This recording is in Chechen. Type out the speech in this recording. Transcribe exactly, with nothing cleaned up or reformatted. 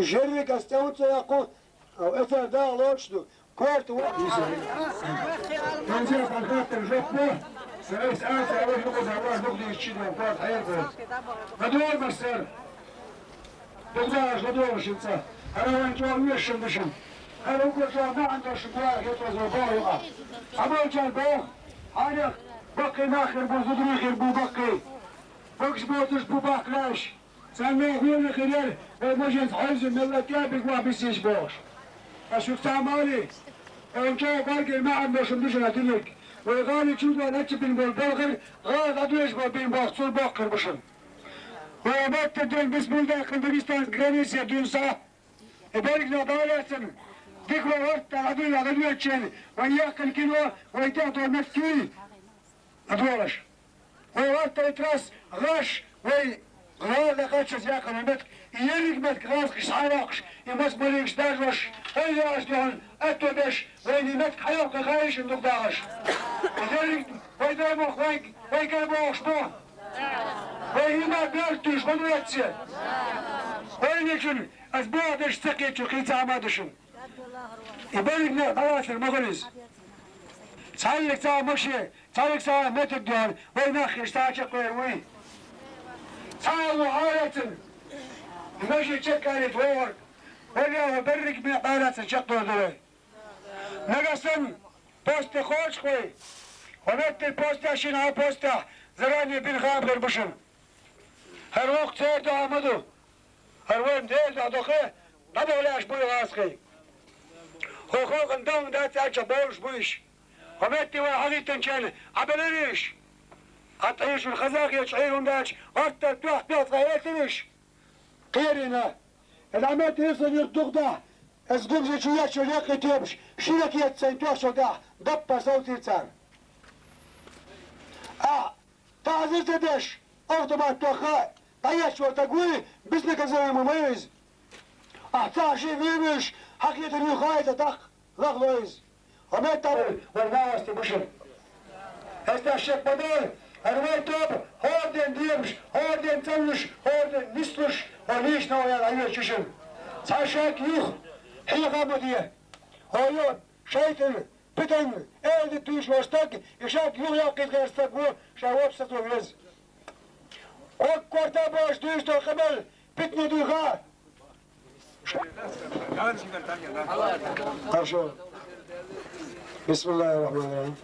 Жерриг ас цӀе вуцӀа яккху, ау эцар дагӀа лоцуш ду. Корта ву. Пенсия контрактор жоп бу. Сарайс аса вай юкъа ваш дугдийс чи дон корта хьерца. Гадор бассар. Дугдаш гадор шинца. Хара ван чуал мешан душан. Хара угла чуал маан душан дуар хетваз вай бо юкъа. Абал чар бо. Хьарих. Баккхи нахир бу, зудри хир бу баккхи. Бакш ботуш бу баккхлаш. Царна хьуна хилар, вай маженца хьайза мелла тӀе а бигва бисиш бохуш. Ас шуьга ца мали, вайн чӀогӀа гӀоргир маьӀна бошун душана диниг. Вай гӀали чудван ачча бин бол балхар, гӀала дӀадоьжа бол бин боху цул боккхар бушун. Вай баттар ден бисмилла даьккхина Дагестанская граница дуьйна са. И берригна бала яцан, дика вай ватта дӀадуьйна дӀадоьччен, вай яьккхина кино, вай тӀехь дор меттий. Адолаш. Вай ваттай трасс гӀаш, вай гӀала кхаччалц яьккхина метка, ерриг метка гӀазкхаш схьайоккхуш, и маца малигаш даржош, ай яаш дуьхьал, атто беш, вайна и метка хьайоккхий хаийшина дукха дагӀаш. Ерриг вай дай боху, вай, вай кара бохуш бу. Вай хӀима бертуьйш ма ду эцце. Вайначун ас боху дерш ца кхечу кхин ца хӀама душун. И берригна дӀалацар ма хуьлу иза. Цхьаьллиг цхьа а маше, цхьаьллиг цхьа а метаг дуьхьал, вай нах хиш цхьа а чекхвер вуй. Цхьа а лу хьарацан, и маше чекхарийта вогӀург, вай вехӀо берриг мех бӀарацан чекхдор ду вай. Нагахь санна, посте кхочух вай, хьо меттиг постехь шина хьан постехь, заранее бин хаам хир бу шуна. ХӀара воккха церан дуьхьа ма ду. ХӀара вайн Делан дуьхьа ду-кх, дӀабахьа лаьаш буй гӀазкхий. ХӀокху халкъана дан дац аьлча бовлуш бу иш. ХӀокху метте вай хьахийтинчарна Ӏа беларий иш? Ӏа тӀехьашуьра хаза а хеташ Ӏийр хӀума даьлча, гӀортар тоьхна-тоьхна цкъа эцарий иш? Кхерийна. Эл Ӏа метте сан юрт дукха дахь, ас гумжи чу еччо яккхий тебаш, ши ракета сайн тоьхчул тӀаьхьа даппар совцийра царна. Ахь Тахьзир ца деш, автомат тоьхна, дӀаэцча вара стаг вуй, безнаказуемый вуй иза. Ахь цхьа ши вуьйш, хьан хетар ю хаийта даккха, лахло иза. ХӀуметтара вай новости бу шуна. Ас тӀаьхьа шек ма дара, хӀара вай тоба хӀорден дебаш, хӀорден цӀанлуш, хӀорден нислуш, хӀо лийчна вай аьлла хьаьвзачу шуна. Цхьа шек юха хьеха ма де. ХӀо йо, шайтан, питан, элди туьйш волу стаг, и шаг юхаяккхийта гӀерта стаг ву, ша вовшах сацо веза. Кхокка корта а бохуш дуьйш долу къамел, питане дуьйха. Хорошо. Бисмиллахир-рахманир-рахим.